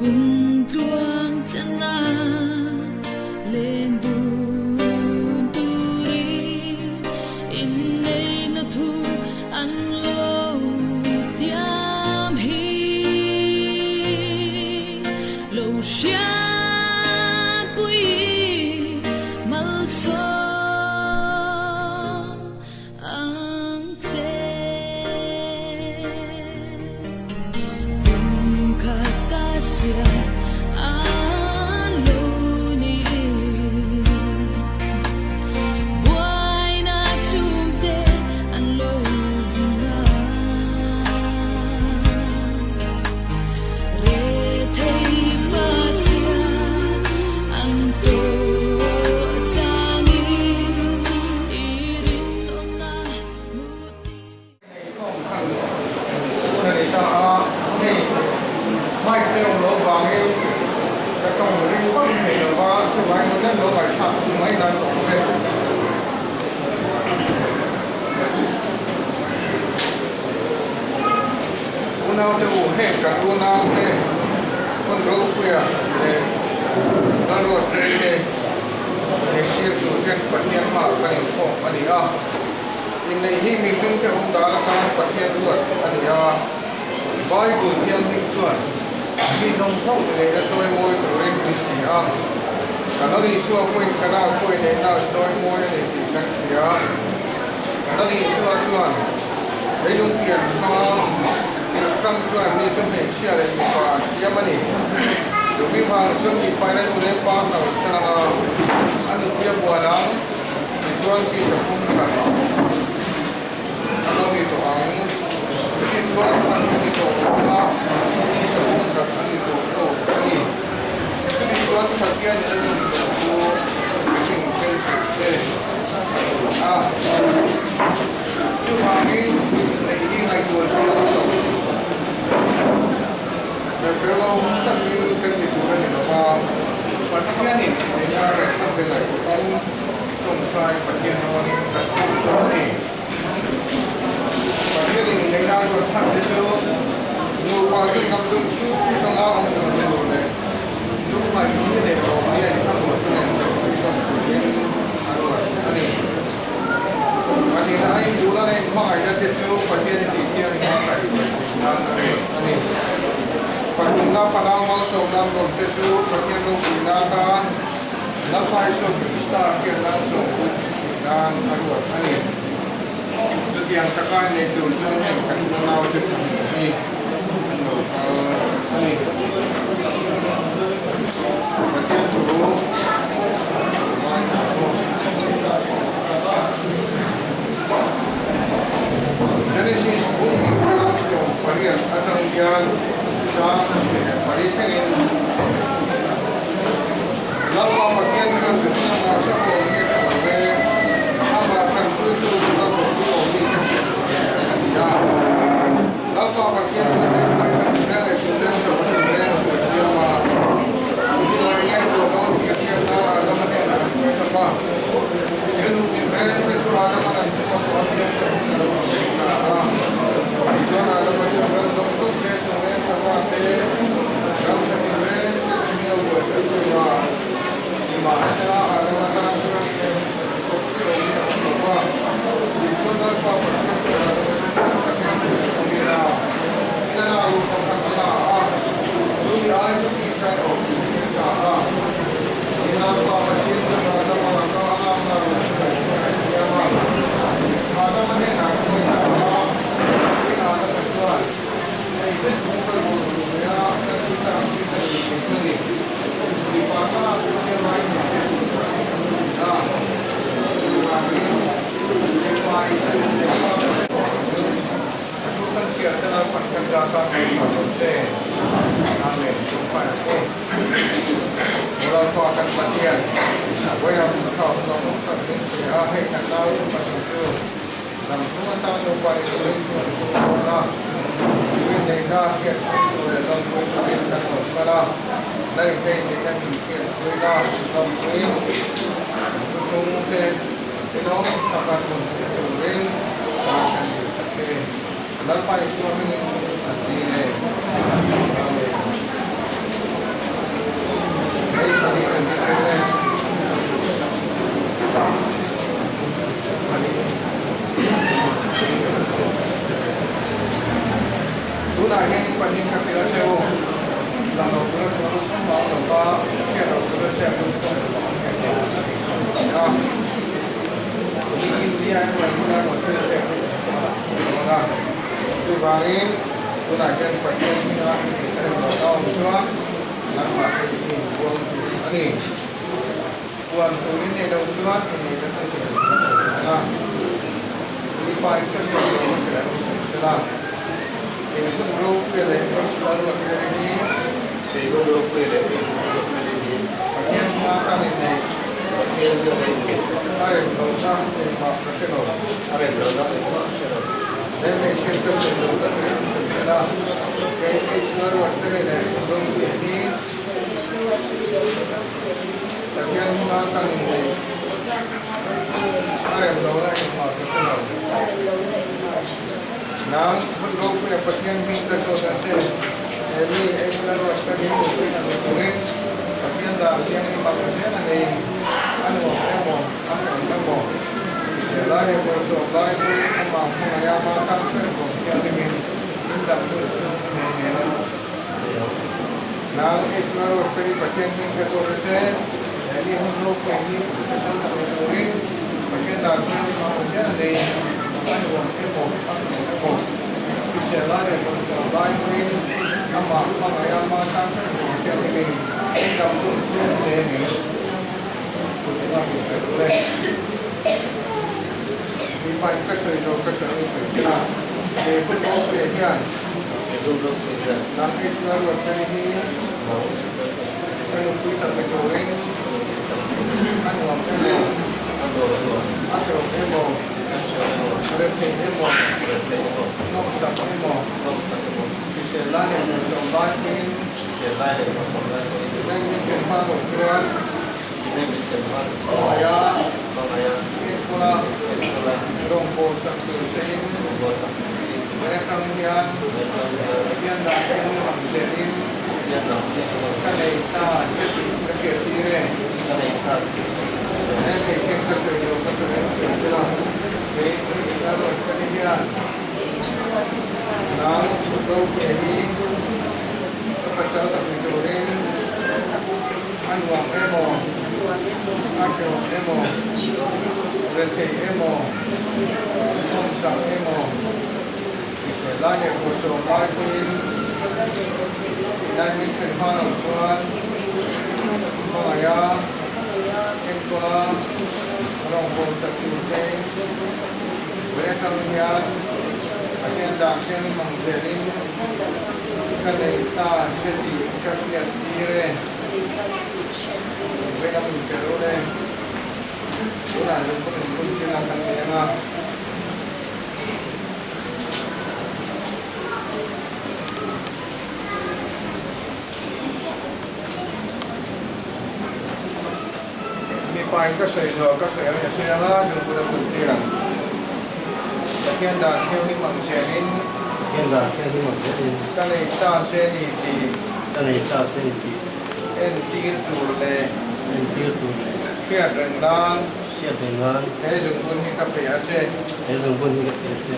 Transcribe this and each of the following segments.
Hun tluang chana len dun turin inneihna thu an lo tiam hi. Lo hriatpui malsawm ang che. Kum khat ta sia an lo ni. Buaina chhungte an lo zin a. Rethei pachia an tawh changin i rinawmna hmuh Hun a ni ta a, hei mic te awm loh vangin ka tawng ring vak thei lo va, chuvangin hun em lo ngaihthlak chu mai nan ka awm e. Unaute u, heng kan unaute hun ropuia leh Lalruatpuii te hei tur hian Pathian hmaah kan inkhawm a ni a. Inneih hi mihringte awm dan atan Pathian ruat a ni a. Bible Thianghlim chuan mi zawng zawng neihna chawi mawi turin min ti a. Kan Isua pawhin Kanaan pawh inneihna an chawi mawi a ni tih kan hria. Kan Isua chuan leilung pian hma tirhkam chuan mi chu hmeichhia leh mipa a siam a ni. Chu mi vang chuan mipain a nu leh pa kalsan anga a nupui a buan ang. Tichuan tisa pum khat a lo ni tawh ang. Chutichuan a ni a ni tawh lo a, tisa pum khat a ni tawh zawk a ni. Chutichuan Pathian in a nun tawh chu mihring then suh se a. Chuvangin neih hi ngaihtuah chi a awm lo. Hrilh awm takin kan ni tur a ni lo va, Pathianin nia rehna pe ngaihtuahin tawngtai Pathian rawnin kan awm tur a ni. Pathianin neihna a ruat chhan te chu nupa chu hnam dun chhung zawnga awm tur ni lo leh lungngaihni leh lawmni a inhlamruat te nen chawi zawk turin a ruat a ni. Pathian a inbuhna leh inhmangaihna te chu Pathianin tih thianghlim a kaihhruai theih nan a ruat a ni. Pathumna fanau malsawmna an rawn te chu Pathian ropuina atan Lalpa Isua Krista hriat nan sawmput tih nan a ruat a ni. Chutiang taka innei tur chuan heng kan unaute pahnih hi an lo kal a ni. Pathian thu ngaithla pawh. Genesis bung hnih chang 18 atang hian chang 28 thlengin Lalpa Pathian chuan mihring amah chakawm hi a tha lo ve, amah tanpuitu tura kawpui awmmi ka siam sak a ti a. Lalpa Pathian chuan rilru tha chu reng leh chu reng zawh a tin reng chu a siam a. Milawi ngaihtuah dawn tih a hriat nan Adama hnenah an hruai ta a. Thil duh tin reng te chu Adama'n an hlim a pawh a piang chak hun a lo hmu thei ta a. Tichuan Adama chuan ram zawng zawng te, chung reng sava te, ram tha tin reng te chu mi lo buaitsaih thung a. Nimahsela Adama tan chuan kawp chi awm hi a awm lo va. Tichuan Lalpa Pathian chu Adama chu hmun takin a tir a, Tlana ru pakhat a la a, chu ni ai chu tihsan awm tih a sa a. Tin, Lalpa Pathian chuan Adama laka a lakna ru chu ngaihtuah a siam a, Adama hnenah chuan a la a. Tin, Adama chuan, Hei zet chu ka lu ru ve a, ka tisa ang hi ka ni thei ka ni. Mipa ta chu tlema i hmeichhe tur ka ni a lo ti a. Chuvangin, mipa in a nu leh pa kan thawh ang chu a thu kan chhiar te lalpan kan zat a kan chhuah lo che. Amen. Tumpai ang u. Aw Lalpa kan Pathian, vawilam tha hun awm awm tak min pe a, hei kan nau chu pahnih chu dam chung atan nupa ni turin chu an tum dawn a, chu inneihna hriatpui tur leh lawmpui turin kan lo kal a, la inhei neihna min hriatpui la, lawmpuiin thuthlung te inawm taka hmun theih turin tan kan duhsak che. Lalpa Isua hmingin an ti e. Amen. Tunah hian in pahnih ka hrilh a che u, lang lo tura thu tum awm a awm lo va, hriat lo tura hriat tum pawh lo awm hek lo a tih chhuak a ni a. Ni India emaw eng huna emaw thil hriat tum pawh a lang thei dawn a. Chuvangin tunah hian Pathian hminga inneih a rem lo a awm chuan nangmah te i inbuang tur a ni. Puan tur in neih loh chuan inneihna chu ti lo a sawi dawn a. Mipa in ka hriat loh a hrilh an awm thei zel a. Kei hun ropuia leh H Lalruatfeli hi. Kei hun ropuia leh H Lalruatfeli hi. Pathian hma kan inneih. Pathian hma kan inneih. A rem lohna engmah ka hre lo. A rem lohna engmah ka hre lo. He hmeichhia ka sawi loh ka hrilh an sawi zel a. Kei H Lalruatfeli leh hun ropuia hi. Pathian hma kan inneih. A rem lohna engmah ka hre lo. Nang hun ropuia Pathian hming ka zawt a che, he mi Eisla ruat ka ding nupui na ni turin Pathian dan thianghlim a ka zel a nei, a nuam emaw, a hrem emaw, hrisel lai leh bawlhhlawh lai chu amah hmangaih a ma tan hrem bawk thianghlimin in dam hun chu nei ngei ang. Nang Eisla ruat ka ni Pathian hming ka zawt a che, he mi hun ropuia hi hrisel tak ni turin Pathian dan thianghlim a ka zel a nei. A nuam emaw, a hmuh emaw, hrisel lai leh bawlhhlawh lai pawhin amah hmangaih a ma tan hrep tur hian himin engdam dun chu hle ni kut chunga min hre tur e. Mipain ka sawi zo ka sawi ang sawi che a, he hun ropui hian nang ei chunga ruat ka ni hi ka nupui tak ni turin a nuam emaw, a hrehawm emaw, Rethei emaw, hnawksak emaw, hrisel lai leh hmuhsawm lai pawhin, Neng min chen hma loh chuan, Hmangaih a, enkawl a, rawngbâwl sak tur chein, He atang hian Pathian dah thianghlim ang zelin, Ka nei ta che tih ka hriattir e. He hmeichhia ka sawi lo ka sawi ang sawi sela, kei hmeichhia rawn ka ni hian nang ropui hi ka pasal tak ni turin a nuam emaw, a hrehawm emaw, rethei emaw, nawmsak emaw, hrisel lai leh bawlhhlawh lai pawhin tilai min hren hma lo chuan hmangaih a, enkawl a, rawngbâwl sak tur chein vawi atang hian Pathian dan thianghlim ang zelin ka nei ta che tih ka hriat tir e. Vawi lam inche rûl e. Tunah lungphun inphun thil a kan nei ang a. Mipa in ka sawi zawh ka sawi ang e sawi anga zungput a put tir ang. Pathian dan thianghlim ang zelin. Pathian dan thianghlim ang zelin. Ka nei ta che ni tih. Ka nei ta che ni tih. Entir tur leh. Entir tur leh. Hriat reng nan. Hriat reng nan. He zungbun hi ka pe a che. He zungbun hi ka pe a che.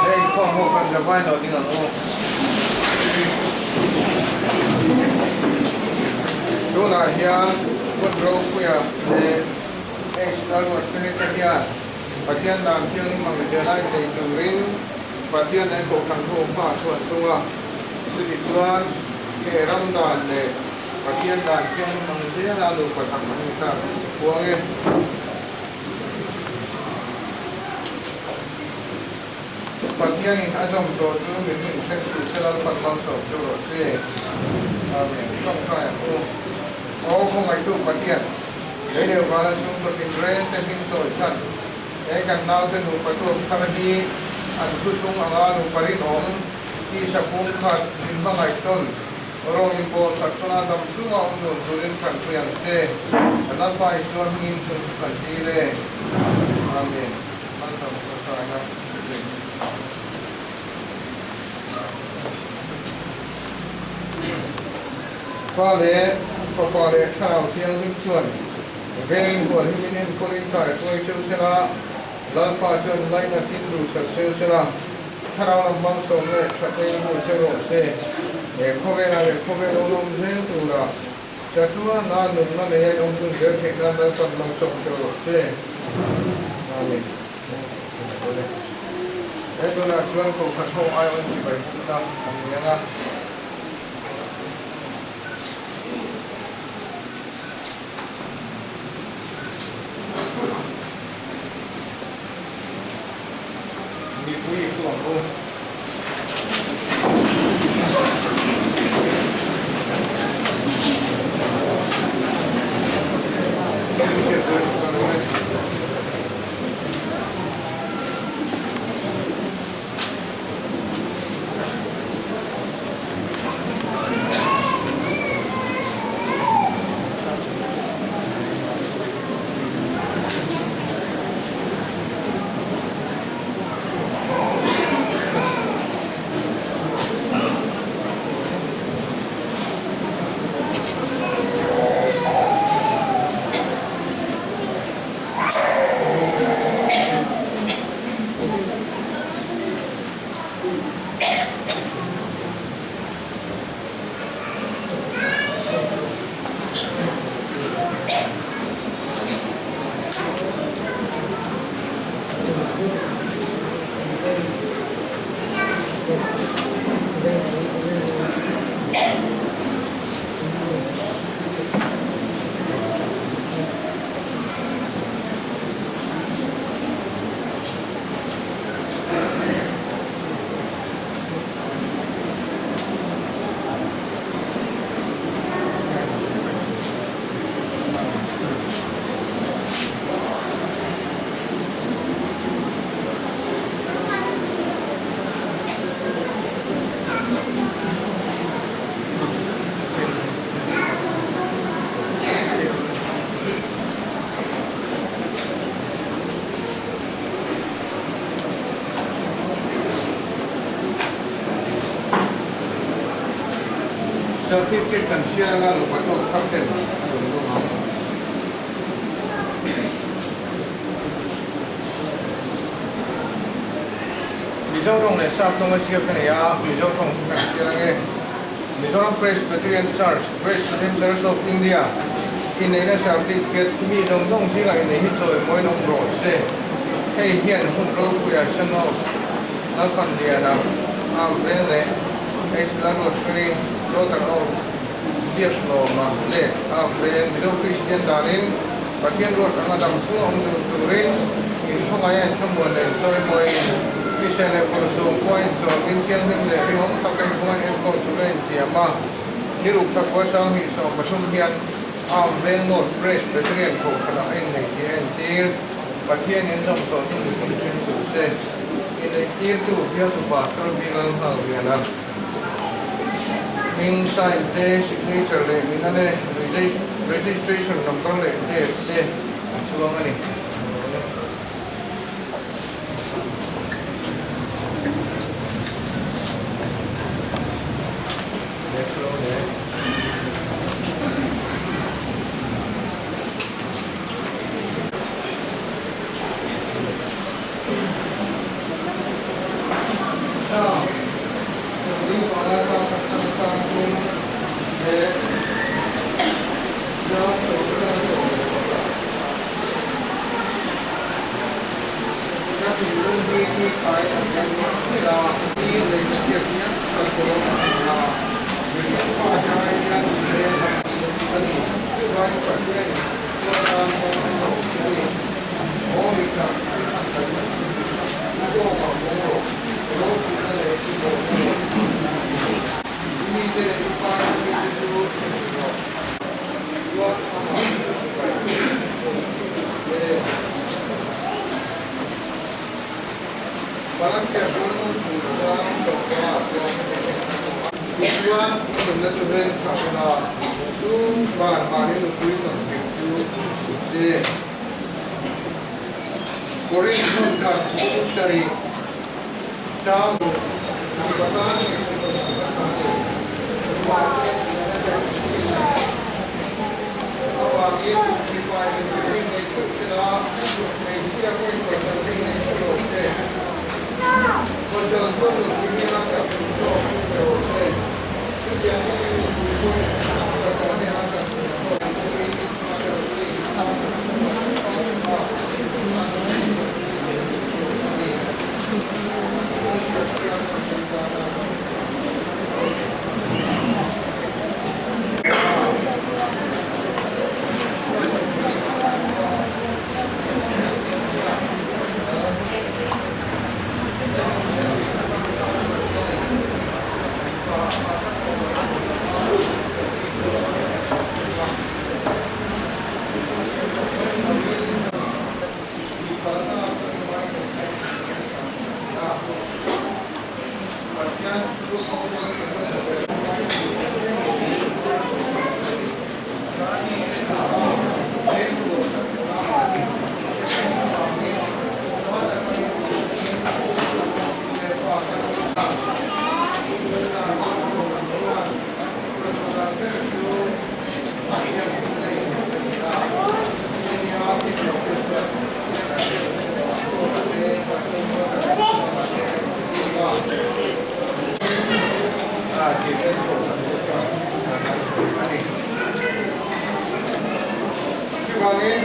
Hei khawng ho khan ka vai lo ding ang u. Tunah hian hun ropuia leh H Lalruatfeli te hian Pathian dan thianghlim ang zela innei turin Pathian leh Kohhran ho hma chuan tung a. Chuti chuan he ram dan leh Pathian dan thianghlim ang zela nupa tak an ni ta tih ka puang e. Pathianin a zawm tawh chu mihring hrem suh se Lalpan malsawm chu rawh se. Amen. Tawngtai ang u. Aw khawngaihtu Pathian, lei leh vala chhungkaw tinreng te hming chawi chhan he kan naute nupa tuak thar hi an thutlung anga nupa rinawm tisa pumkhat inhmangaih tawn Rawng in bawl sak tawna dam chhunga awm dun turin kan pui ang che. Kan Lalpa Isua hmingin chung chu kan dil e. Amen. Malsawm tawngtaina thuthleng. Pa leh Fapa leh Thlarau Thianghlim chuan vengin hualhim in enkawlin kai hruai cheu sela. Lalpa chuan lainatin duhsak sel sela, thlarau lam malsawmna leh thatna in hmu che rawh se. He khawvelah leh khawvel awm awm zel tura chatuana nunna nei a awm dun zel theih nan Lalpan malsawm che rawh se. Amen. He tunah chuan Kohhran ho aiawm chibai hmuna an ni ang a. Mipui i hruang u. Certificate kan hriat anga nupa tawk thar ten a rawn dawng ang. Mizo tawng leh sap tawng a ziak a nei a, Mizo tawng chu kan hriat ange. Mizoram Presbyterian Church, Presbyterian Church of India, inneihna certificate mi zawng zawng zingah inneih hi chawimawiin awm rawh se. Hei hian hun ropuia Sano Lalpanliana a veng leh H Lalruatfeli daughter of Biaklawma leh a veng Mizo Kristian danin Pathian ruat anga dam chhung awm dun turin inhmangaih a inthlamuan leh inchawimawiin hrisel leh vawrhsawm pawh a inchawmin thianghlim leh rinawm taka inhmangaih enkawl tur a intiam a. Ni ruk thla khua 2013 hian Arm Veng North Presbyterian Kohhranah a innei tih a entir. Pathian in zawm tawh chu mipui hring suh se. Inneihtirtu bialtu Pastor Bilal Nghalriana hming sign te, signature leh mina le registration number leh date te a chuang a ni. Chuvangin,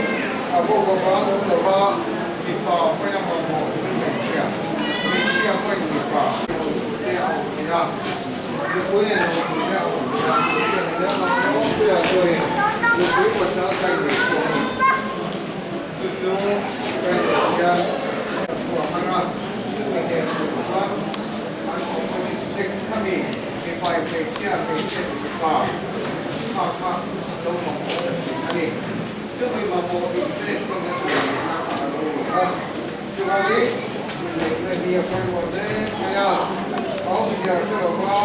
a bawkbawka awm lova mipa pawhin a mamawh chu hmeichhia, hmeichhia pawhin mipa te a awm thei a, nupui nei lo pui te a awm thei a, hmeichhia nei leh mamawh puia chuanin nupui pasal kai nei pawh a ni. Chu chu kai nei hian a thuah hman a, chumi nen tur chuan an opposite sex ami mipa in hmeichhia, hmeichhia in mipa kha kha lo mamawh ta thin a ni. Chumi mamawh inpek tawnna tur nihna kha a lo ni a. Chuvangin inneihna hi a pawimawh hle mai a, a awmzia hre lova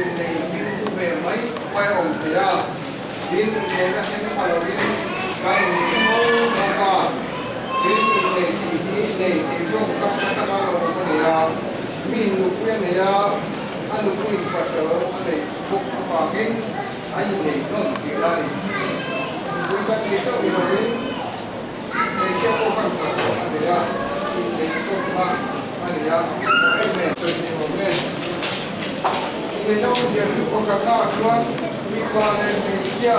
inneih hming pu ve mai mai a awm thei a. Tin, inneihna thleng pha lovin kan inneih fo bawk a. Tin, inneih tih hi nei tih tawngkam atanga lo awm a ni a, mi nupui a nei a, a nupuiin pasal a neih bawk avangin a inneih nawn tih la a ni. Nupui ka tih chauh ni lovin hmeichhia pawh kan pasal a nei a, inneih tawk kha a ni a, em em sawi thei awm e. Inneihna awmzia chu pakhatnaah chuan mipa leh hmeichhia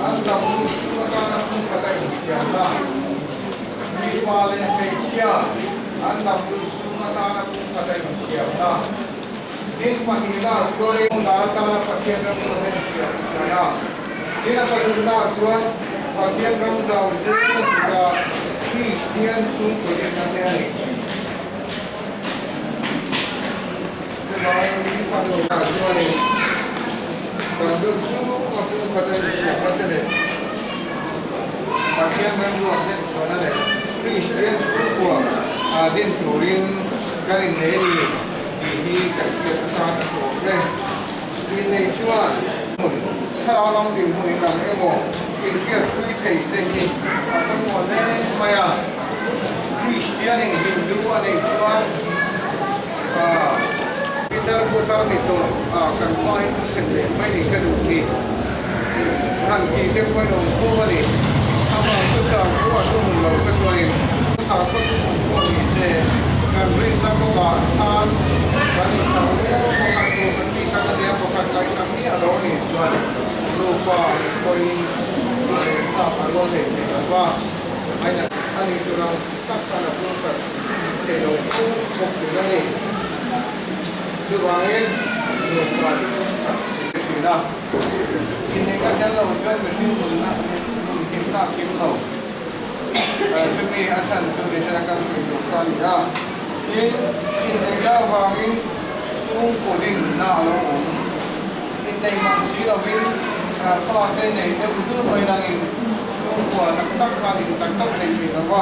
an lam lut chung atana hmun khat a insiamna, mipa leh hmeichhia an lam lut chung atana hmun khat a insiamna. Tin pahnihnaah chuan hmun atana Pathian ram zawh a insiam chhuan a. Tin a pathumnaah chuan Pathian ram zau zel tura Kristian chhungkaw dinna te a ni. Chuanin kan duh chu a chhungkhat a insiamna te leh Pathian remruat hlenchhuahna leh Kristian chhungkua din turin kan innei a ni tih hi kan hriat atan a tawp e. Inneih chuan hmun thlarau lam dinhmun inang emaw inhriatpui thei te hi a pawimawh hle mai a. Kristianin Hindu a neih chuan Pitar putar ni tawh a kan hma hi chu thlen leh mai ni ka duh ni. Han tih te pawhin awm fo a ni. Amah chu sakhaw a thuhmun lo ka chuanin sakhaw thuhmun pawh ni se kan rinna kawngah khan kan inthau viau pakhat tur kan tih tak a nia pakhat ngaihsak miah lo a nih chuan nupa pawhin leh thlak a rual thei thei lo va. A nih tur ang tak khan a pumkhat thei lo fo bawk thin a ni. Chuvangin nupa chu pumkhat ni thin a. Inneihna tel lo chuan mihring nunna nun himna a kim lo. Chumi a chhan chu nichina kan sawi tur kha a ni a. Tin, inneihna avangin chhungkaw dinna a lo awm. Inneih mang si lovin fate nei deuh zul mai langin chhungkua tak tak khan in tak tak nei thei lo va,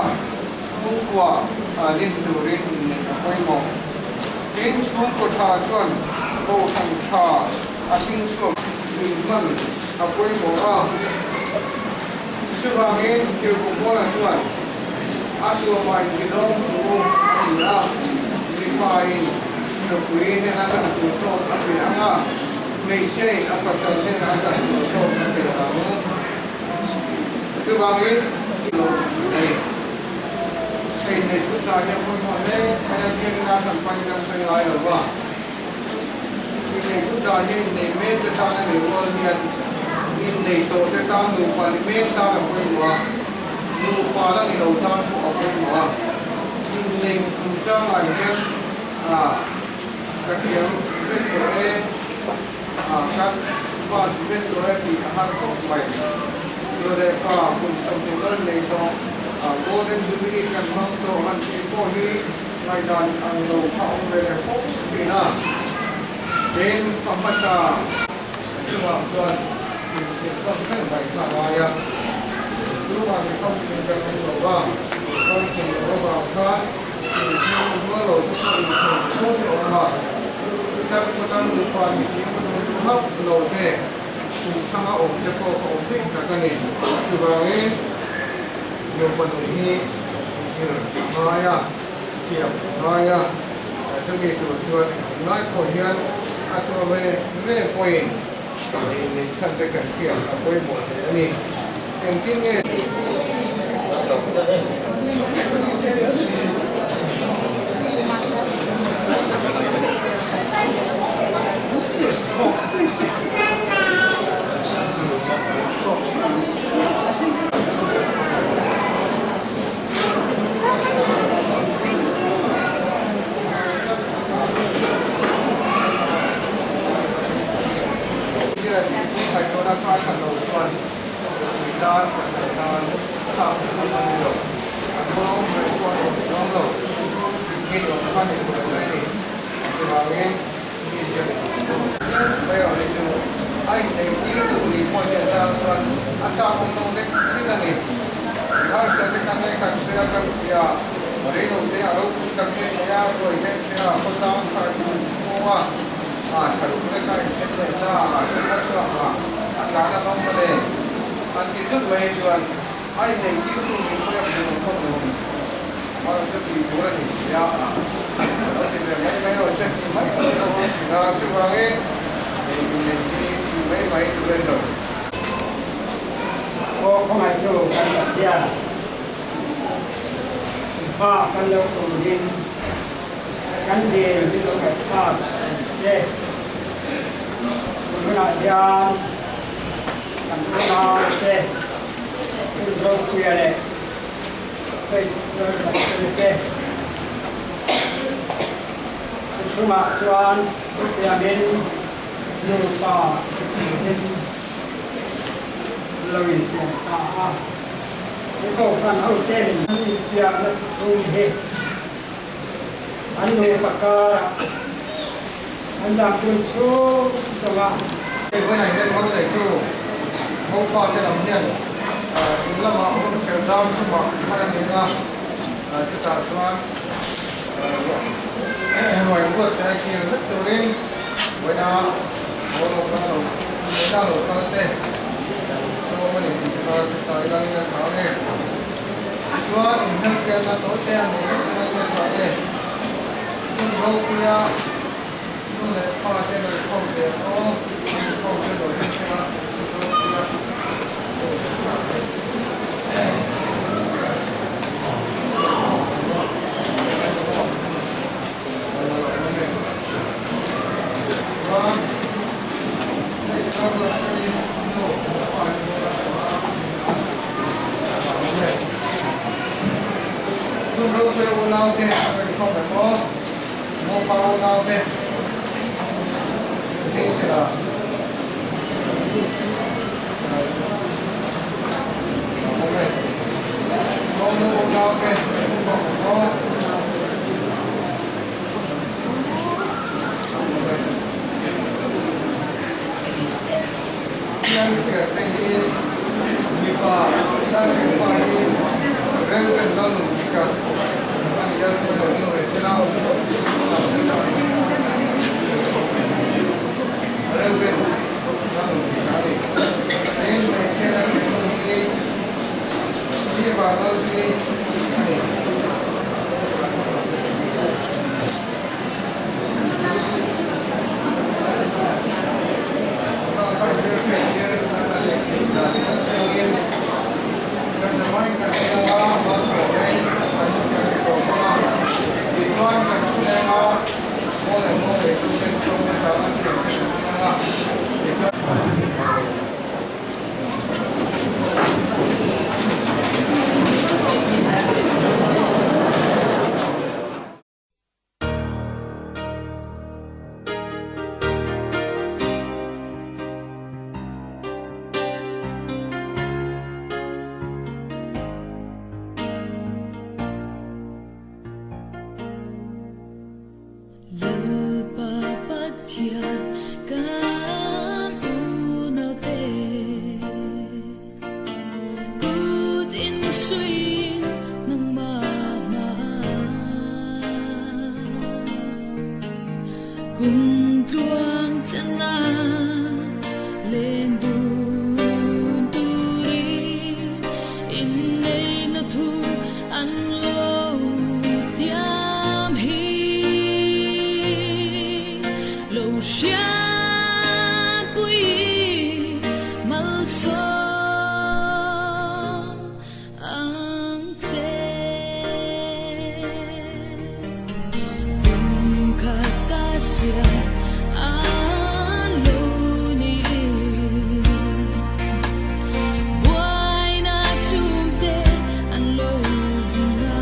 chhungkua din turin inneih a pawimawh. Tin, chhungkaw tha chuan kohhran tha a hling chhuak inhman a pawimawh a. Chuvangin Tirhkohmuala chuan a tuamah inti dawng suh u a ti a, mipain nupui hnena chanchul tawk a pe ang a, hmeichhiain a pasal hnena a chanchul tawk a pe ang. Chuvangin lo a ni. Hei nei thusa hian pawimawh hle mai a, biakina kan pain kan sawi ngai lo va. Innei thuchah hi innei mek te tan a ni rual hian innei tawh te tan nupa ni mek tan a pawimawh a, nupa la ni lo tan pawh a pawimawh a. Innei chungchangah hian ka thiam vek tawh e, ka pass vek tawh e tih a har khawp mai. Nu leh pa kum 20 lal nei tawh Golden Jubilee kan hmang tawh han tih pawh hi ngaihdan ang lo kha awm ve leh fo thin a. Tin, fa hmasa chungah chuan inzir tawn reng mai kha a ngai a. Tunah mi famkim kan awm lo va, famkim lo avang khan inzir rual lo te pawh inkhawm fo te awm a. Chutan khawdang nupa mihring ka dawng duh hauh lo te, kum hranga awm te pawh ka awm thei tak a ni. Chuvangin nupa nun hi inzir a ngai a, thiam a ngai a. Chumi tur chuan engtin lai pawh hian a tua ve ve pawhin ei neih chhan te kan hriat a pawimawh hle a ni. Engtin nge? a. Tichuan. Lalpa Pathian kan unaute Kut insuihin nangmah hmaah Kumtluang chana lengdun turin inneihna thu an lo tiam hi. Lo hriatpui malsawm ang che. Kum khat a siam an lo ni. Buaina chhungte an lo zin a.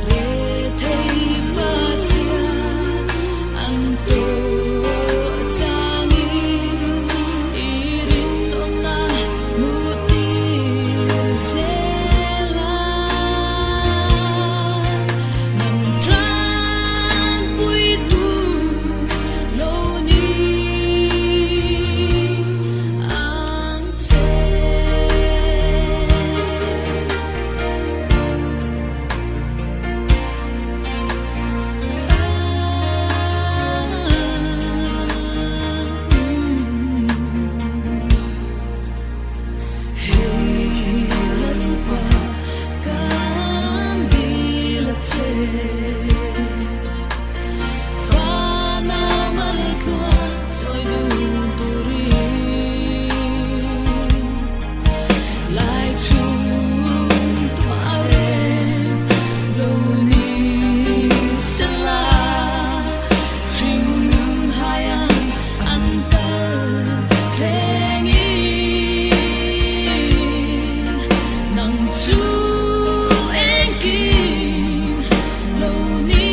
Rethei Pathian an tawh changin i rinawmna hmuh tir zel a. Nang tanpuitu lo ni ang che. Hei Lalpa kan dil a che, Fanau maltluan chawi dun turin. Lai chhung tuah reng lo ni sela, hringnun haian an tar thlengin. Nang chu engkim lo ni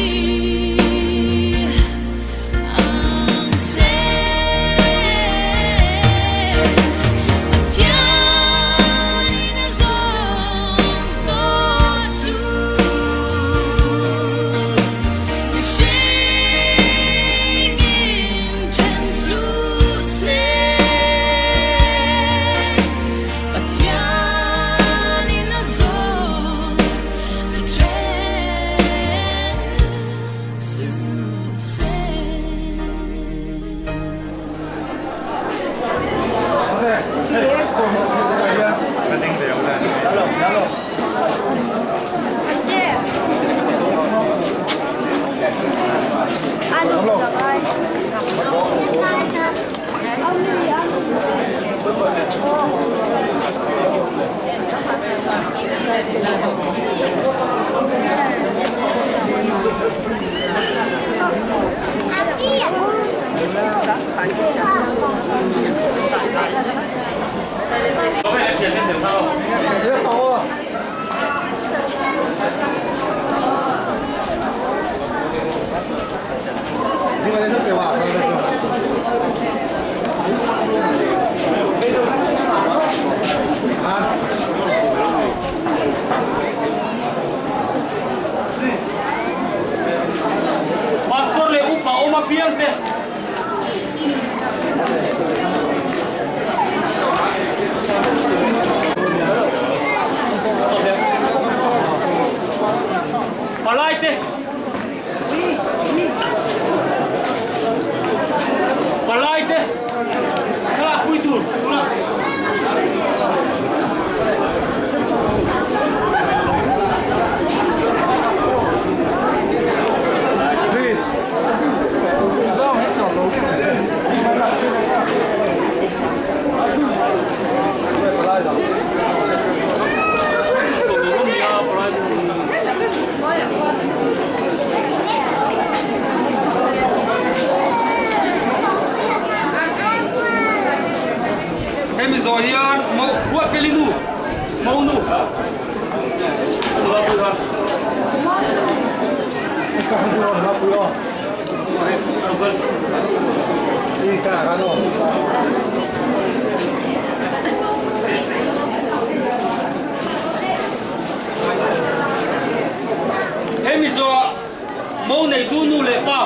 ang che. Pathianin a zawm tawh chu mihringin then suh se. Pathianin a zawm chu then suh se. Pastor leh upa awm apiang te. Palai te. Palai te. Thlalak pui tur tuna. Hemi zawh mo neitu nu leh pa.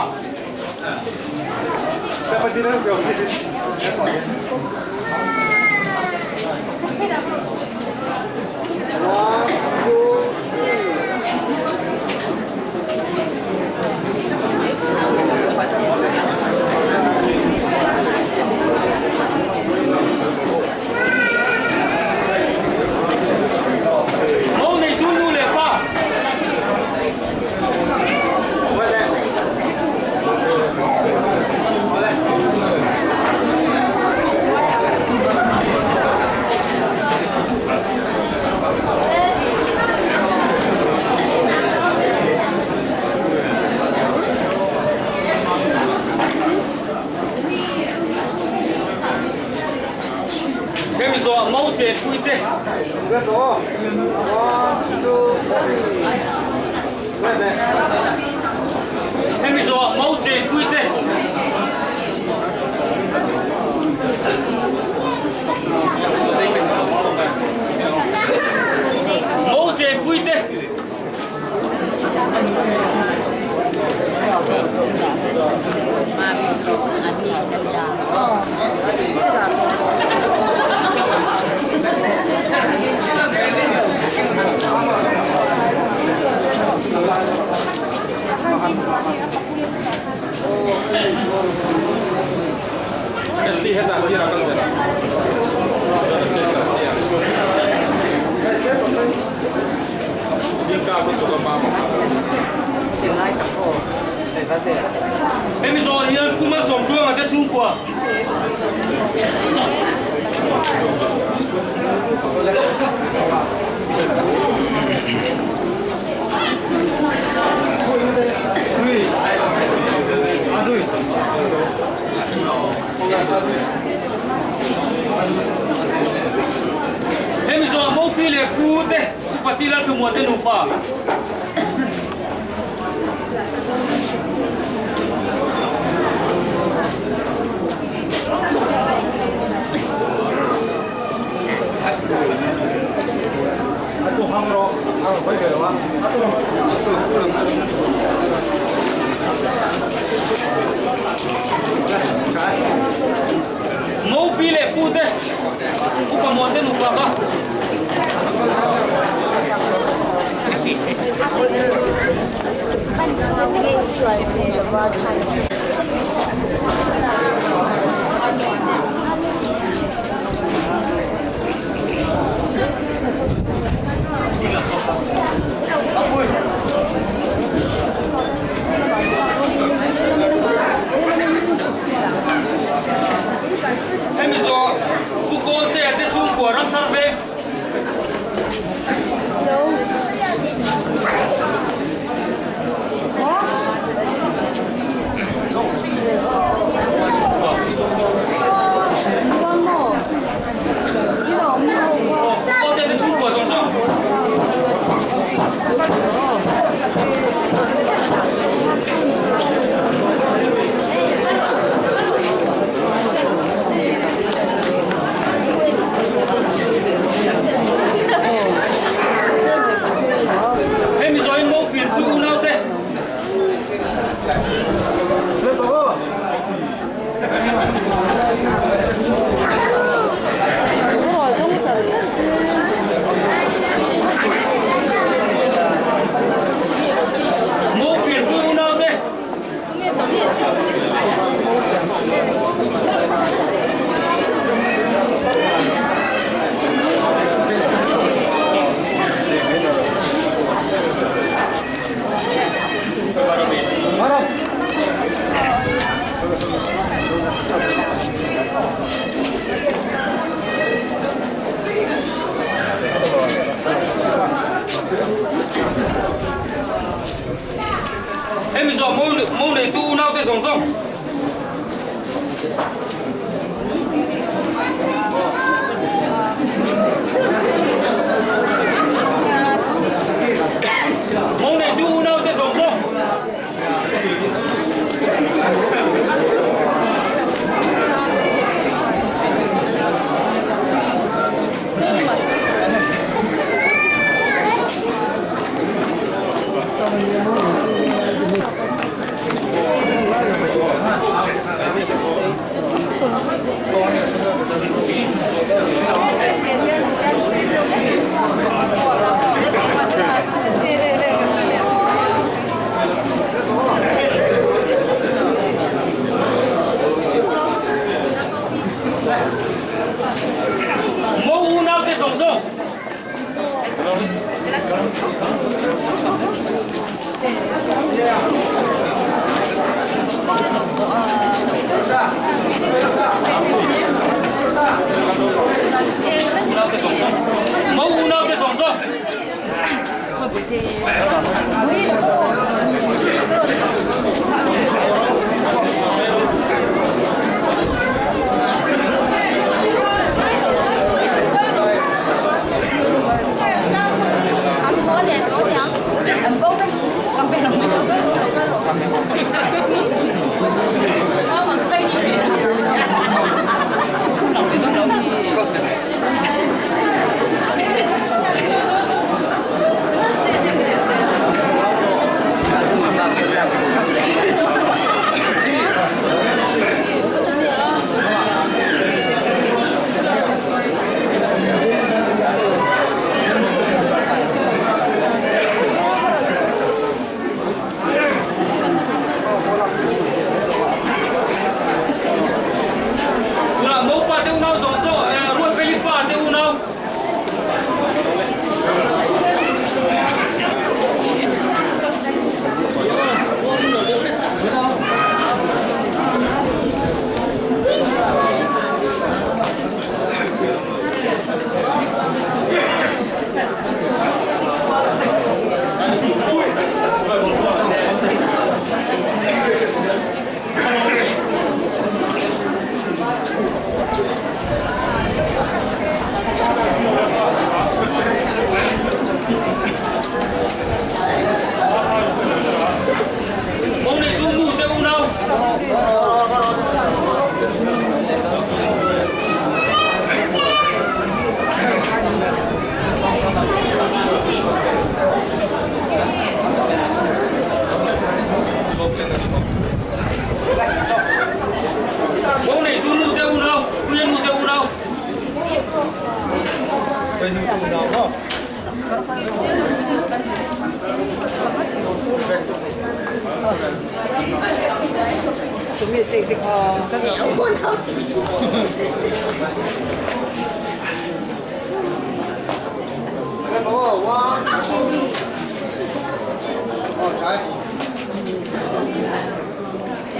Mo neitu nu leh pa. Hemi zawh mo chenpui te. Hemi zawh mo chenpui te. Mo chenpui te. Hemi zawh hian Pu Malsawmtluanga te chhungkua. Hemi zawh Mopi leh Pu te Upati Lalthlamuan te nupa. Mopi leh Pu te Upa Muan te nupa kha. Hemi zawh Pu Kawltea te chhungkua ram thar veng. Kawltea te chhungkua zawng zawng. Hemi zawhin mo pianpui unaute. Mo pianpui unaute. Hemi zawh mo neitu unaute zawng zawng. Mo neitu unaute zawng zawng. Mo unaute zawng zawng. Unaute zawng zawng. Mo unaute zawng zawng. Tunah Mopa te unau zawng zawng, Ruatfeli pa te unau. Mo neitu nu te unau. Mo neitu nu te unau, puia nu te unau.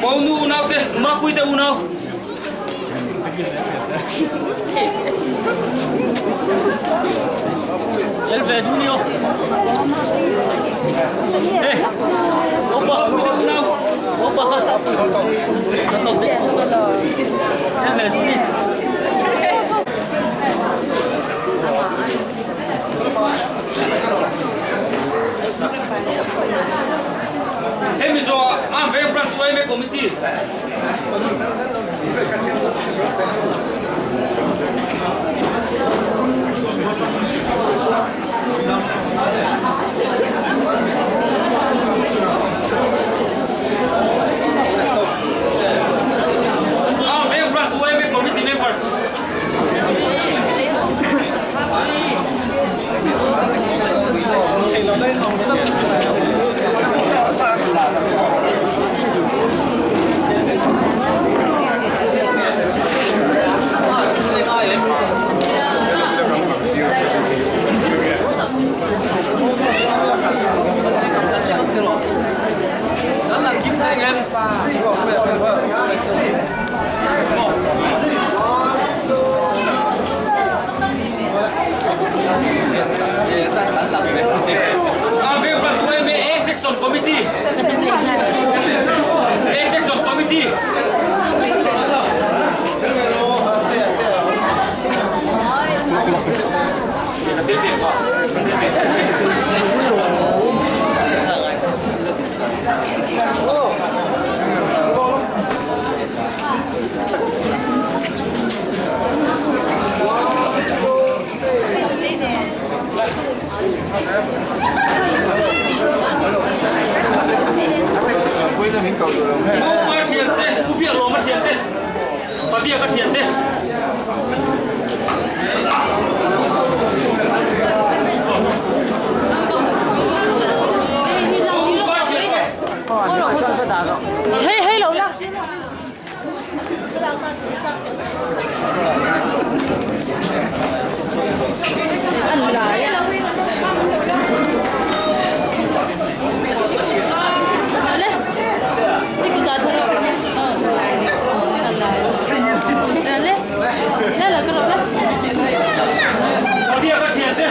Mo nu unau te, numa pui te unau. El ve Junio. Eh, opa pui te unau. Opa kha. El ve Junio. Hemi zawh ah Armed Veng Branch yma Committee. Armed Veng Branch yma Committee members. Armed Veng Branch yma A Section Committee. A Section Committee. Thabiaka thiante. Thabiaka thiante.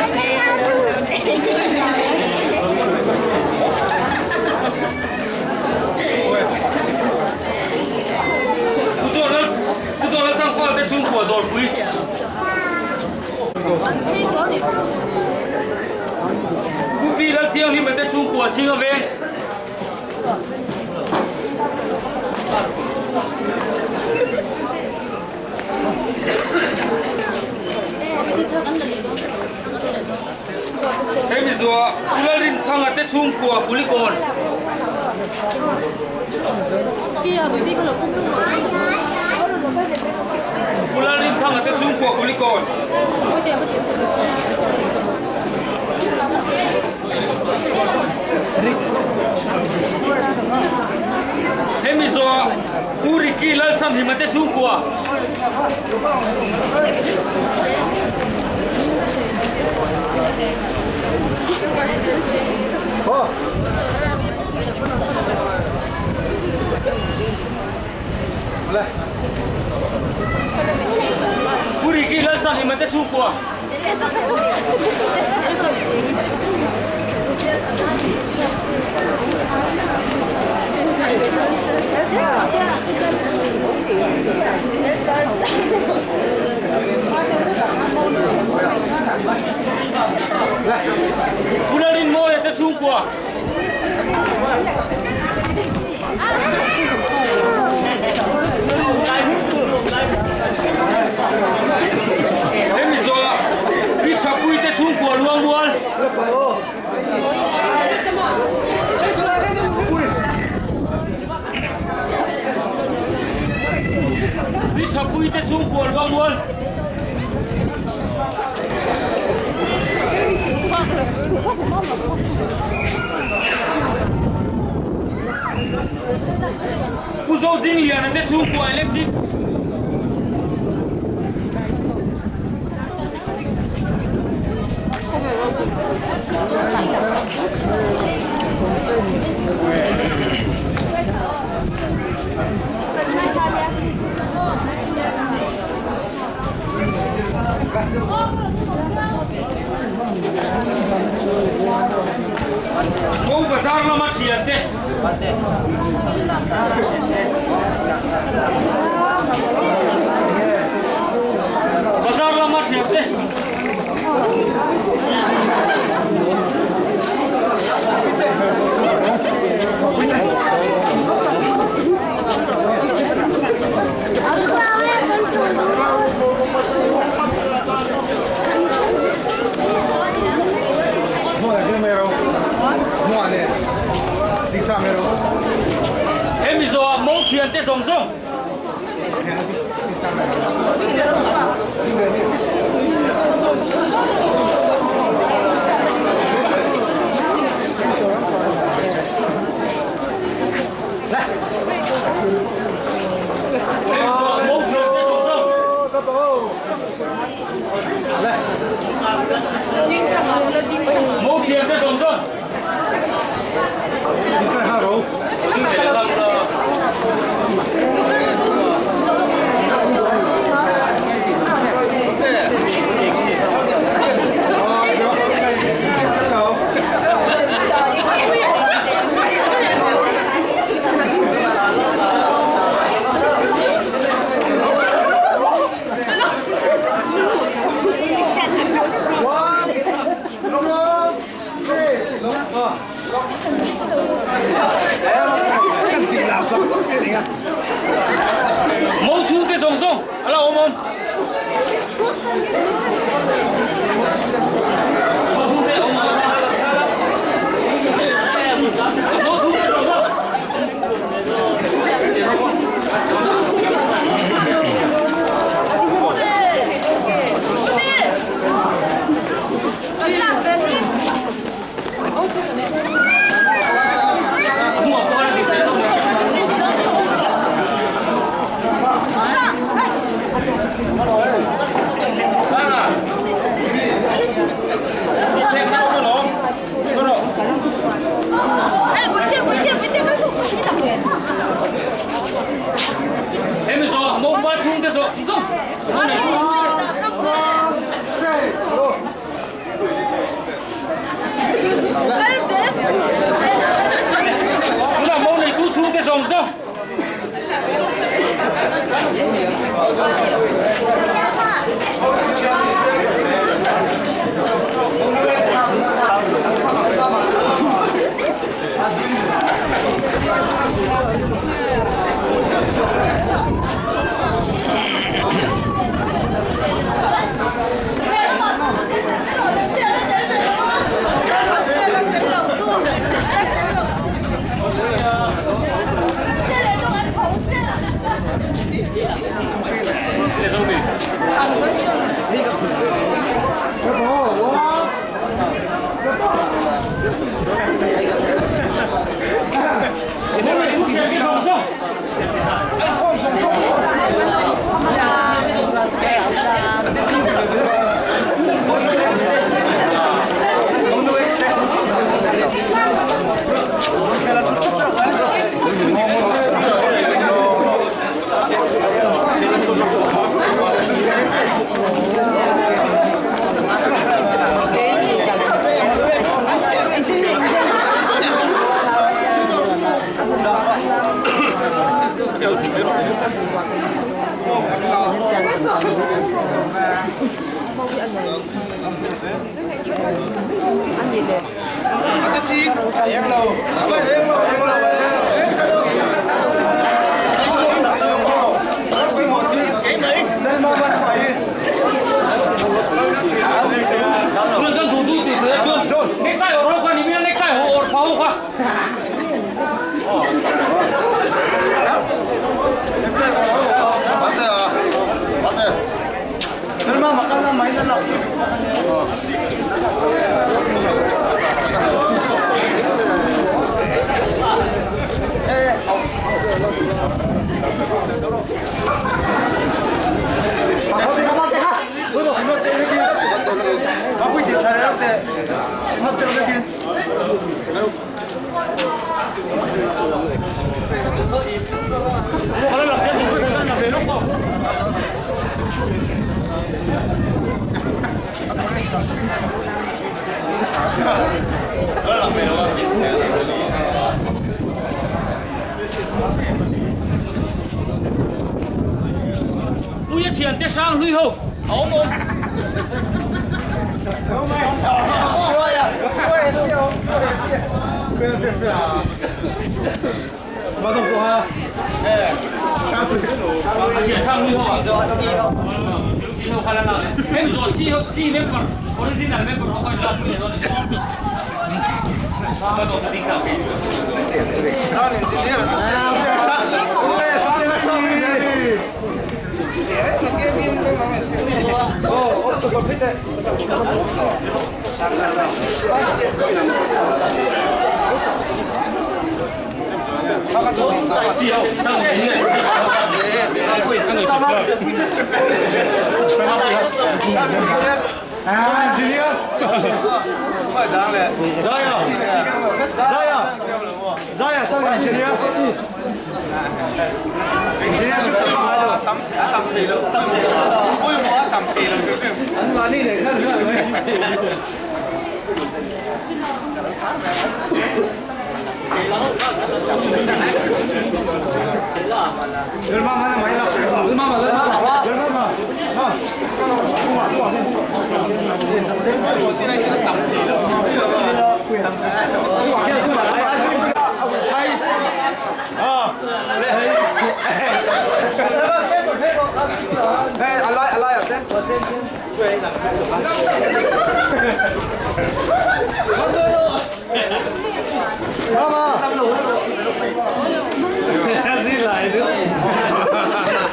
Pu Zawrlal Thangfal te chhungkua dawrpui. Pu Pi Lalthianghlima te chhungkua chhing a veng. Hemi zuah Pu Lalrinthanga te chhungkua Kulikawn. Pu Lalrinthanga te chhungkua Kulikawn. Hemi zuah Pu Ricky Lalchhanhima te chhungkua. Pu Ricky Lalchhanhima te chhungkua. Pu Lalrinmawia te chhungkua. Hemi zawhah Pi Thapui te chhungkua luang mual. Pi Thapui te chhungkua luang mual. Pu Zodingliana te chhungkua electric. Mo bazar lama thian te. Bazar lama thian te. Hemi zawhah mo thian te zawng zawng. Hemi zawhah mo thian te zawng zawng. Mo thian te zawng zawng. Mo chhungte zawng zawng a la awm awm. Mo chhungte awm awm. Mo chhungte zawng zawng. Puia thiante hrang hlui ho a awm awm. A thian hrang hlui ho a. Si ho kha la lak leh. Hemi zawh si ho si member original member ho kha lak pui leh dawn a ni. Ka dawt a ding ta kei.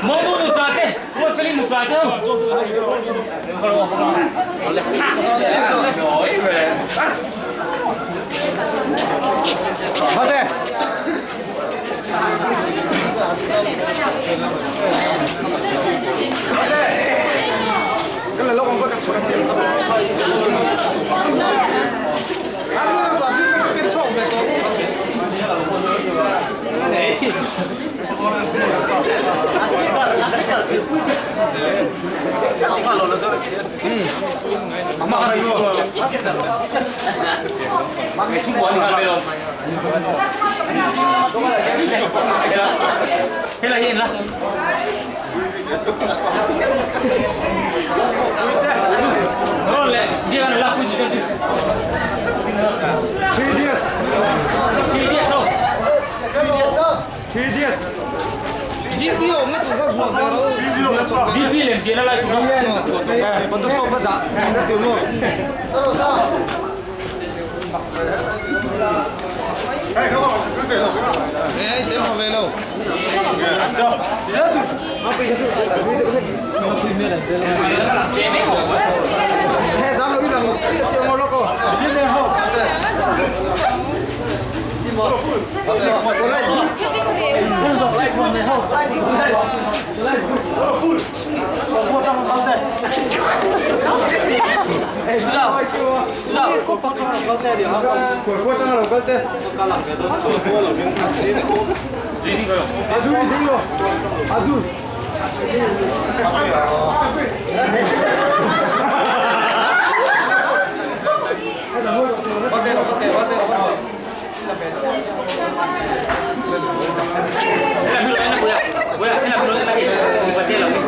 Momo nupa te, Ruatfeli nupa te ho. Helai hi en la. Rawn leh biak an lak pui ni deuh chu. Three idiots ho. BP lem chian a lai tur a. Helai hmun en la buia. Buia helai hmun en la hi mipa te lo ni.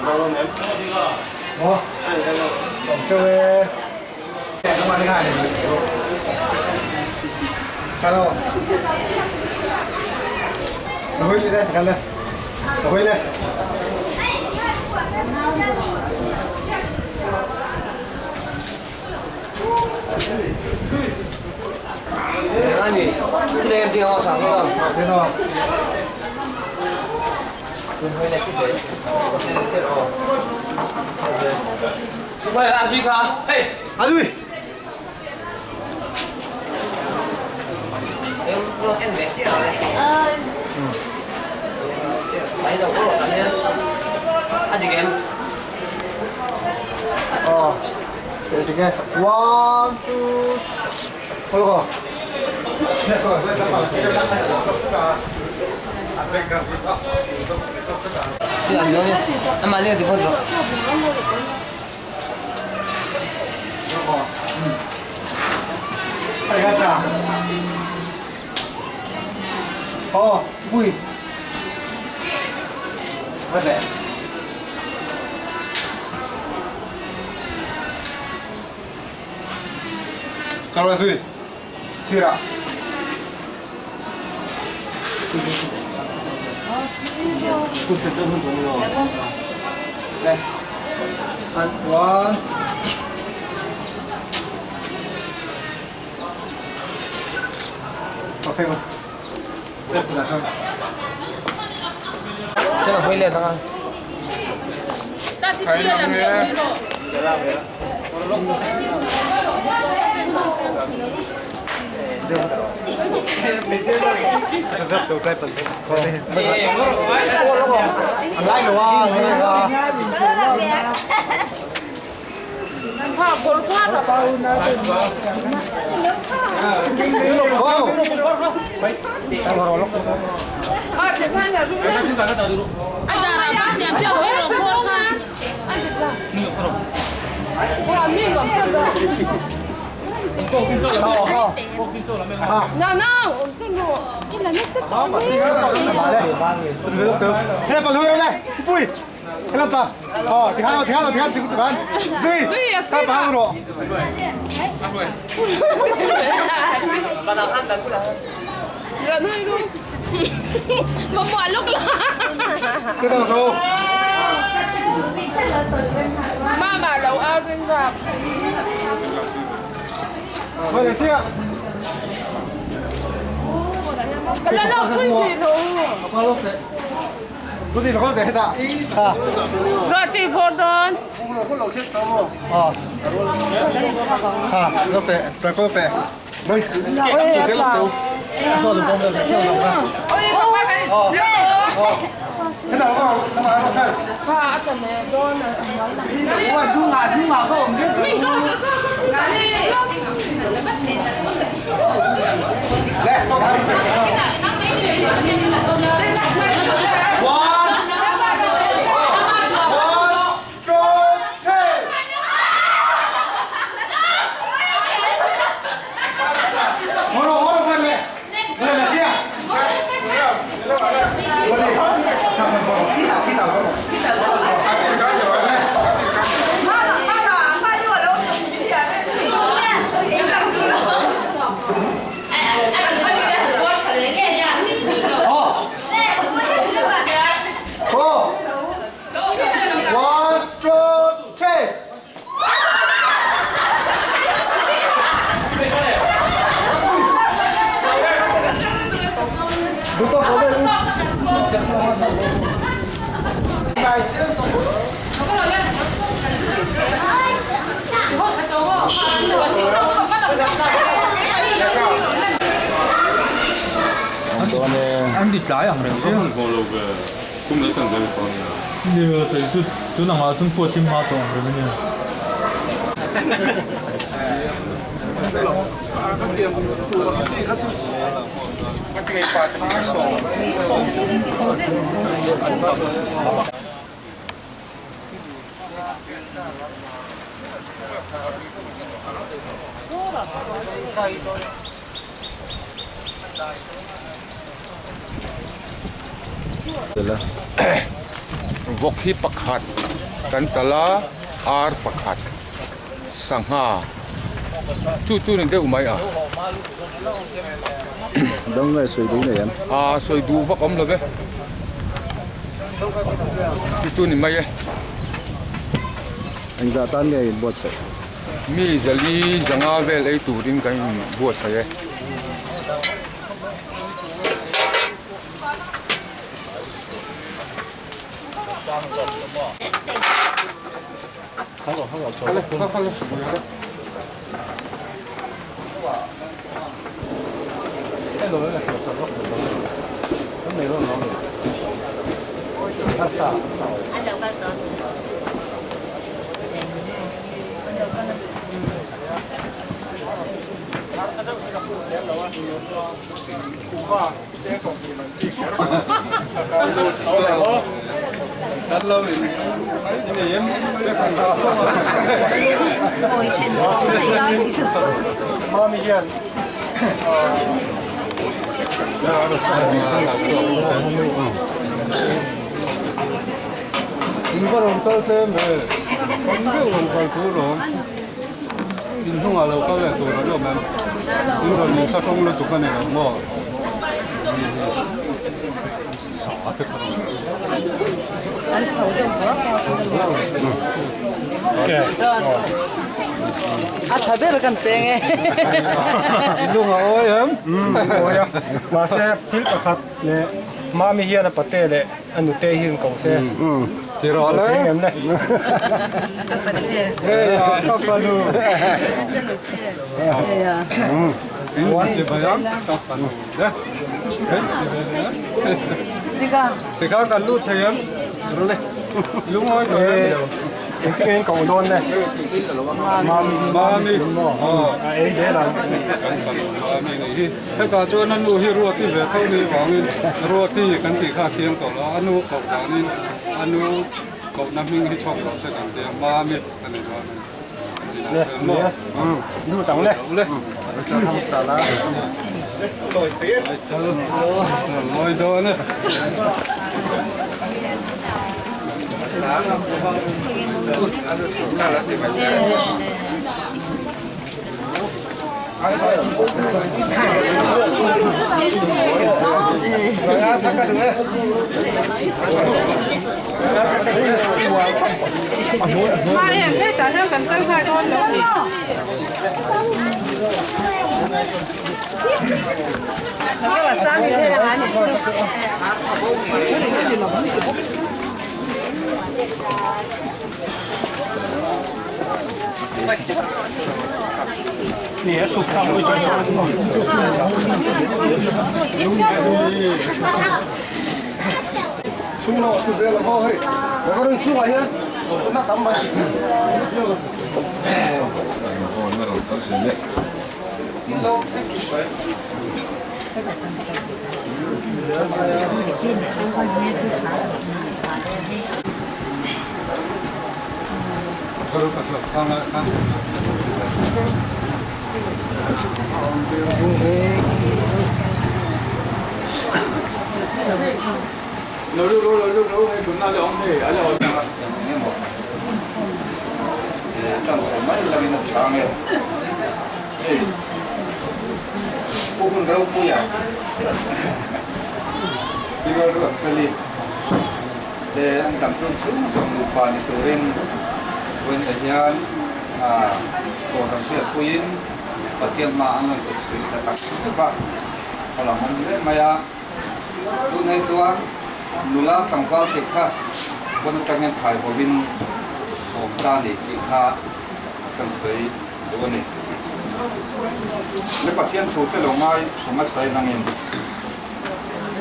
Ồ, chơi Hello. 回去再看来，回来。那你这个电话上了？电话。喂，阿水卡，嘿，阿水。我em mẹ chết rồi. Thấy đâu có lọt nhá. Anh chị em. Ờ. 이렇게 1 2 올라가. Chị làm nữa đi. Em mà lên thì không được. 알겠다. 어, bùi. Vậy. Carlos Sira. 네. 원. 오케이. Chắc là hơi lên thôi. Vok hi pakhat Kan talh a, ar pakhat sangha chu chu ni deuh mai a. Dang nge sawi duh nei em? A sawi duh vak awm lo ve. Chu chu ni mai e. Engzah tan nge in buatsaih? Mi zali zanga vel ei turin kan in buatsaih e. A tha ber kan peng e. Lunga awi em? Awi a. Mahse thil pakhat leh Mami hian a pate leh a nute hi an ko se. Ti rawh le. Em le. Hei a ka fanu. Hei a. In ti bai ang ka fanu le. Tikha kan lut thei em? Lungawi tawh em? Engtin nge in ko dawn le? Mami. Mami. A ei zel ang. Kan fanu Mami nih hi. Hetah chuan a nu hi Ruati ve tho ni vangin Ruati kan tih kha a chiang tawh lo. A nu koh danin a nu kohna hming hi chhawk loh se kan tia Mami a ni dawn a ni. Le, lut ang le. Mawi dawn e.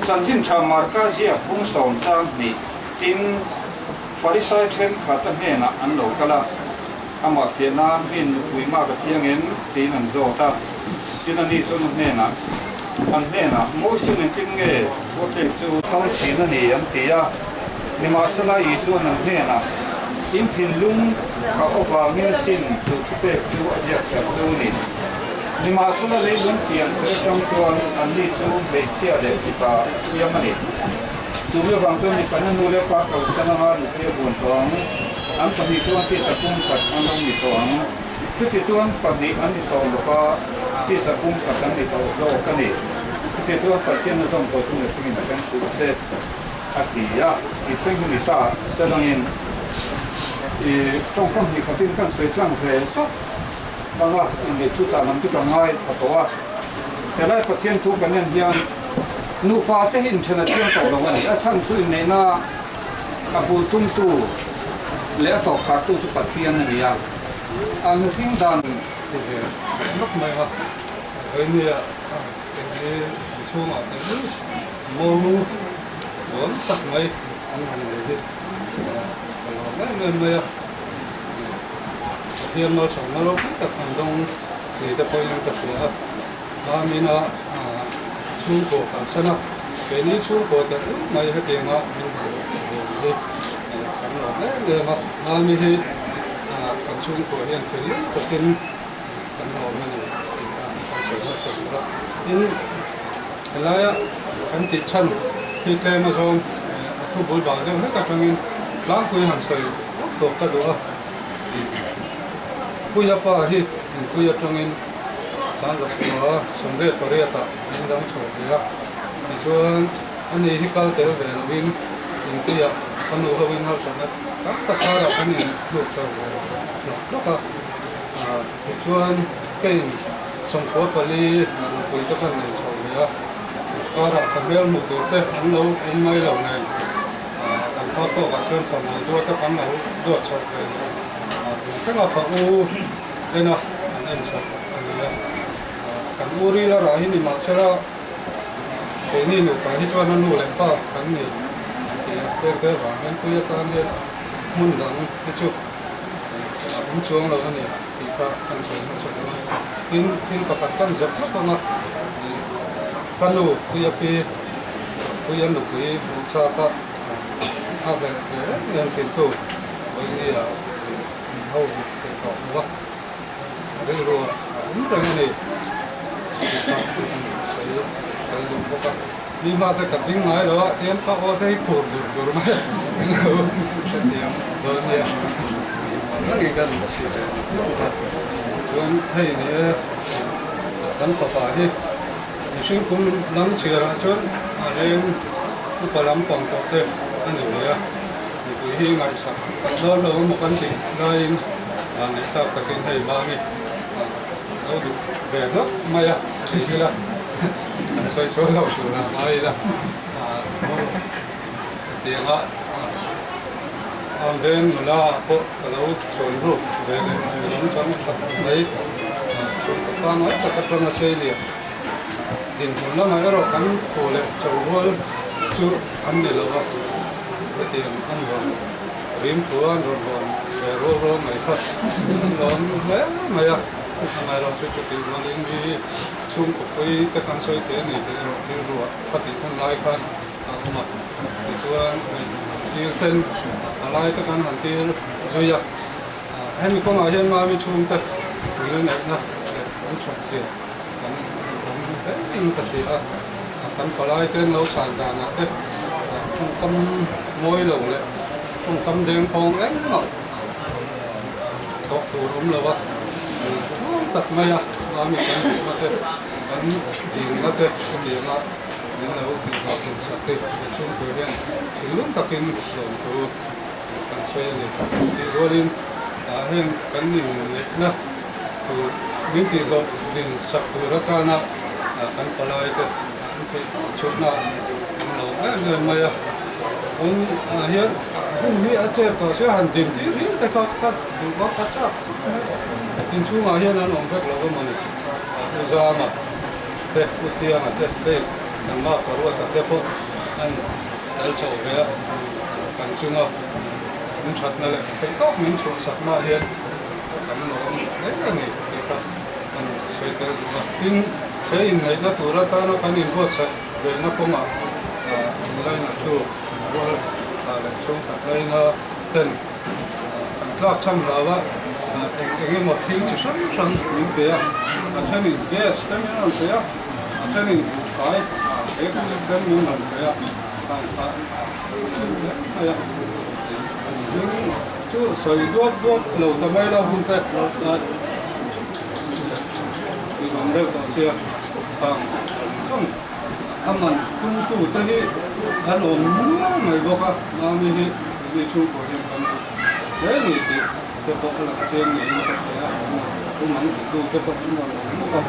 Chanchin tha Marka ziak bung sawm chang hnih tin Farisai thenkhat a hnenah an lo kal a, amah fiah nan rin nupui mak a thiang em tiin an zawt a. Tin ani chuan a hnenah, An hnenah Mosia engtin nge Hotel chu kal thin a ni an ti a. Nimahsela Isuan an hnenah, In thinlung kha avangin sin chu thupek chu a ziak kher chu ni. Nimahsela leilung pian kher atang chuan anni chu hmeichhia leh mipa a siam a ni. Chumi avang chuan mipa na nu leh pa kalsan anga nupui a buan tawh ang. An pahnih chuan tisa pumkhat an lo ni tawh ang. Chuti chuan pahnih an ni tawh lova, tisa pumkhat an ni tawh zawk a ni. Chuti chuan Pathian a zawm tawh chu mihringin a hreng suh se, a ti a. Tih thleng hi ni ta selangin i tawngkam hnih khatin kan sawi tlang ve sawk ang a, inneih thu chah lam chu ka ngaithla tawh a. Helai Pathian thu kan en hian nupa te hi inthen a thiang tawh lo a ni. A chhan chu inneihna a bul tumtu leh a tawp khartu chu Pathian a ni a. A mihring dan Ti ve lawk mai a, Vainia enge an chhungah te hi mo nuam tak mai an han nei hi ka lawm em em mai a. Pathian malsawmna ropui tak han dawng ni te pawhin ka hria a, Mamina chhungkaw kalsan a, keini chhungkaw te ul mai hetianga min hmu ve hi kan lawm em em a, Mami hi kan chhungkaw hian thinlung takin kan lawm a ni tih kha kan sawi hmasa tur a. Tin, helaia kan tih chhan hi tlem azawng a thu bul bal deuh hlek atangin tlangpui han sawi tawp tawp ka duh a. Puia pa hi inpui atangin Sangzakua 88 ah min dang chho ve a, tichuan ani hi kal tel ve lovin inpuiah ka nu hoin harsatna tam tak karah kan inhnuk chho ve hlawk hlawk a, tichuan keiin 94 nupui te khan nei chho ve a, karah ka hmel hmuh tur te an lo awm mai lo nen. Kan phak tawkah chuan fanu duat a kan lo duat chhoh ve leh a, tun thlenga fa u en a an en chhoh a ni a. Kan u ril a rah hi ni mahsela keini nupa hi chuan a nu leh pa kan ni an ti a, pek vel vang hian pui atan hian hmun dang hi chu a awm chuang lo a ni tih kha kan sawi hmasa dawn a. Tin, thil pakhat kan zep hlawk ang a, ka nu puia pi Puia nupui hmuh chak a a velh ve em em thin tu Vawinia min ho thei tawh lo a, a rilru ah a awm reng a ni tih kha an sawi tel duh bawk a. Mi hma te ka ding ngai lo a, tihian ka aw te hi khur dur dur mai a, englo hrethiam dawn nia rengin ka insi ve bawk a. Chuan hei ni e kan fapa hi. Mihring kum lam chhiarah chuan a leng upa lam pang tawh te a ni ve a, mipui hi ngaihsak tak dawn lo emaw kan tih laiin neih tlak takin hei Mami lo duh ve hlauh mai a ti ila kan sawi chhuak lo tur a ngai ila hetianga veng nula pawh ka lo chawi ruk ve leh mi lam chang that mai chhungkaw pangngai tak atanga sei lian dinhmun lamah erawh kan khaw leh cho rual chu an ni lo a, hetiang an rawn rim thu a, an rawn hawn ve rual rual mai kha an lawm hle mai a, amaherawhchu chutih rualin mi chhungkaw pui te kan sawi thei a ni tih erawh rilruah khatih hun lai khan a awm a, tichuan tir ten a lai te kan han tir zui a, hemi kawngah hian Mami chhungte thil neihna leh an chhawp zia kan awm hle in ka hria a, kan palai te an lo chhan danah te tawngkam mawi lo leh tawngkam dengkhawng engmah thawh tur awm lo a, tluang tak mai a Mami kan duhna te kan dilna te a ni ang a. Min lo tihhlawh tum sak hi he chhungkua hian thinlung takin lawmthu kan sawi a ni. Tih rualin heng kan inneihna tur min tihhlawh din sak tur atana kan palai te an theih tawh chhuahna an lo em em mai a. Tun ah hian hun hi a chet tawh sia han din tir hi te kha ka duh vak a chak khawp mai. Inchhungah hian an awm vek lo emawni u Zama. Te U Thianga te hei kan mah Paruata te pawh an tel chho ve a, kan chunga min thatna leh theih tawk min chhuahsakna hian kan lawm hle a ni tih kha kan sawi tel duh a. Tin, he inneihna tur atana kan inbuatsaih vehna kawngah inlainattu rual leh chhungkhat laina ten Kan tlak chhan hlau a, eng eng emaw thil chi hrang hrang min pe a, a thenin gas te min rawn pe a, a thenin buhfai bag te min rawn pe a. Khang kha a mai a. Zing chu sawi duat duat lo ta mai la hun te tih awm deuh tawh sia khang zawng a man tum tu te hi an awm nual mai bawk a, Mami hi mi chhungkaw hian kan duh hle ni tih te pawh a lang chiang niin ka hria a, tum ang ti tu te pawh an rawn awm bawk a,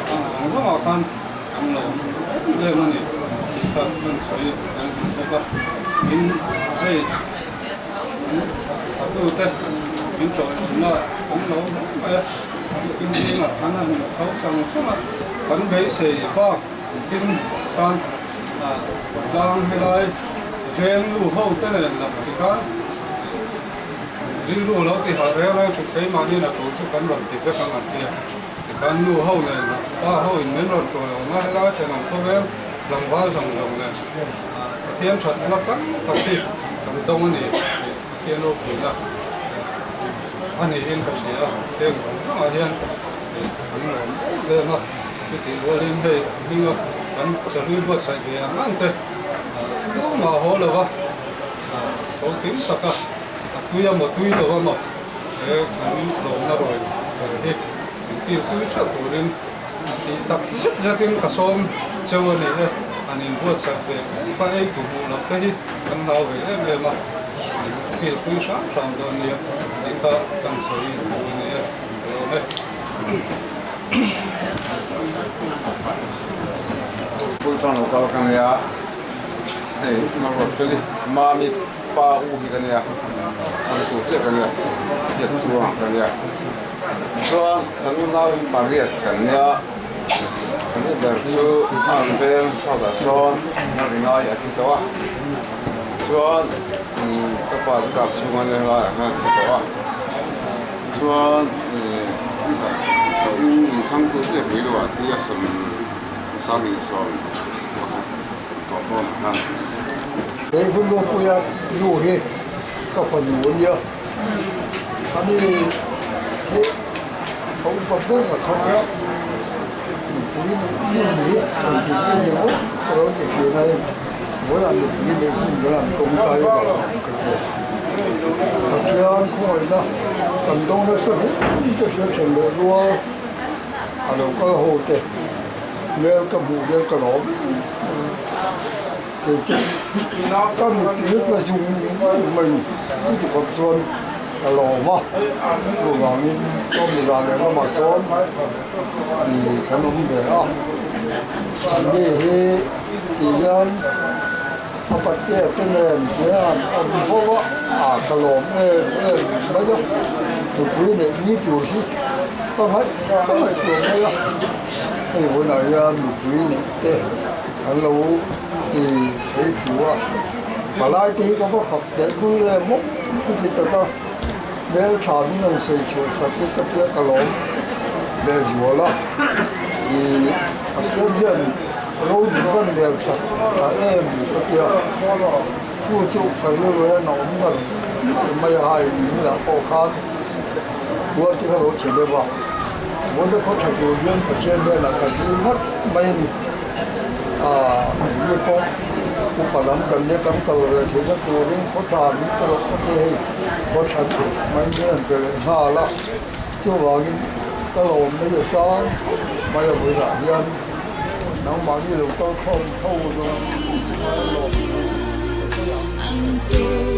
khang zawng zawngah khan kan lo awm em em a ni tih kha kan sawi kan duh bawk a, tin hei an fatu te min tawihawmna kan lo awm hle mai a, tin zingah khan an tho sang sang a, kan beisei bak tin khan khawtlang helai veng nu ho te nen lam ti khan rilru lo ti harh reng reng thin keimahni na tur chu kan rawn ti vek ang an ti a. Tikhan nu ho nen pa ho in min rawn tuai awm a, helai thenawm khawvel tlangval zawng zawng nen Pathian thatna tam tak hi kan dawng a ni tih Pathian ropuina a niin ka hria a, heng zawng zawngah hian kan lawm em em a, chutih rualin hei a hminga kan chawi buatsaih ve ang ang te tumah haw lo va, tho kim taka a tui a maw tui lo a maw. He kan lawmna rawi ber hi intir pui theuh turin tih tak zet zetin ka sawm cheu a ni e. An inbuatsaih ve ka ei tu hmuh loh te hi kan hlau ve em em a, min thil pui hram hram dawn nia tih kha kan sawi duh a ni e. Ka lawm e. Pui tang lo kal ka nia, hei Malruatfeli Mami. Pa u hi ka nia, chhangtu chiah ka nia, hiat chuang ka nia. Chuan kan unau hi pariat kan nia, kan i ber chu an veng South-ah sawn a ri ngai a thi tawh a. Chuan ka pa chu kap chhung a nia helaiah khan a thi tawh a. Chuan ka u in chhangtu chiah pui lo ah thi a 31 tawh dawnah khan. He hun ropuia nu hi ka fanu a nia, ani hi ka upa ber a khat a, nupui neih hun hi engtin nge ni maw ka lo ti thin a, hei vawiah nupui neih hun kan han tawngtai vang ka ti a, Pathian khawngaihna kan dawng nasa hle in ka hria then leh rual a lo kal ho te hmel ka hmuh hian ka lawm em em a. Kei chu ka mit lut la zung zung mai ni ti khawp chuan ka lawm a, chuvangin sawmnula leh lamah sawn ih kan awm ve a, anni hi tih hian a patea te nen hian awm fo a, ah ka lawm em em mai a, nupui neih ni tur hi ka ngaih ka ngaihtuah mai a, hei hunah hian nupui neih te. An lo ti thei thu a, palai te hi ka va fak teh dul em maw ka ti tak a, hmeltha min rawn sawi chhuah sak hi ka tia ka lawm leh zual a, ih Pathian hian ro min rawn rel sak ta em ka tia, chu chu ka rilru hian a awm ngar ngar mai a, hai min lah pawh khan khua te kha lo chhe deuh a, vawiin khaw tha tur hian Pathian hnenah ka dil ngat mai a ni. Mi pawh upa lam kan nia kan kal ve theihna turin khaw tha min pe rawh ka ti hei khaw tha duh mai hian an pe leh nghal a chuvangin ka lawm mai a sang mai a bulah hian nangmahni lo kal khawm ho zawng chu ka lawm ka sawi ang.